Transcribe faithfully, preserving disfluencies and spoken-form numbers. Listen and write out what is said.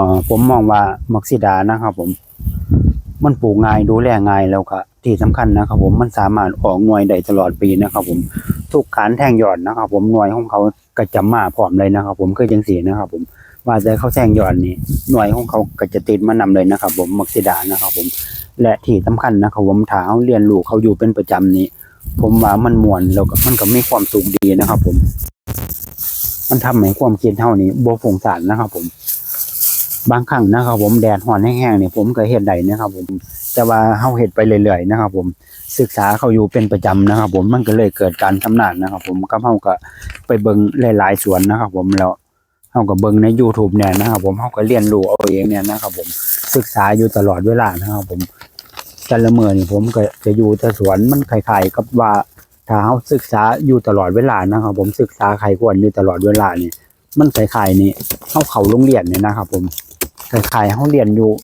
อผมมองว่าหมากสีดานะครับผม มันปลูกง่าย ดูแลง่าย แล้วก็ที่สำคัญนะครับผม มันสามารถออกหน่วยได้ตลอดปีนะครับผม ทุกการแทงยอดนะครับผม หน่วยของเขาก็จะมาพร้อมเลยนะครับผม คือจังซี่นะครับผม ว่าแต่เขาแทงยอดนี่ หน่วยของเขาก็จะติดมานำเลยนะครับผม หมากสีดานะครับผม และที่สำคัญนะครับผม ถ้าเราเรียนรู้เขาอยู่เป็นประจำนี่ ผมว่ามันม่วน แล้วก็มันก็มีความสุขดีนะครับผม มันทำให้ความคิดเรานี่บ่ฟุ้งซ่านนะครับผม บางครั้งนะครับผม แดดร้อนแฮงๆนี่ ผมก็เฮ็ดได้นะครับผม แต่ว่าเราเฮ็ดไปเรื่อยๆนะครับผม ศึกษาเขาอยู่เป็นประจำนะครับผม มันก็เลยเกิดการชำนาญนะครับผม กับเราก็ไปเบิ่งหลายๆสวนนะครับผม แล้วเราก็เบิ่งใน YouTube เนี่ยนะครับผม เราก็เรียนรู้เอาเองเนี่ยนะครับผม ศึกษาอยู่ตลอดเวลานะครับผม แต่ละมื้อนี่ผมก็จะอยู่แต่สวน มันคล้ายๆกับว่า ถ้าเราศึกษาอยู่ตลอดเวลานะครับผม ศึกษาใคร่ครวญอยู่ตลอดเวลานี่ มันคล้ายๆนี่ เราเข้าโรงเรียนเนี่ยนะครับผม คล้ายๆเราเรียนอยู่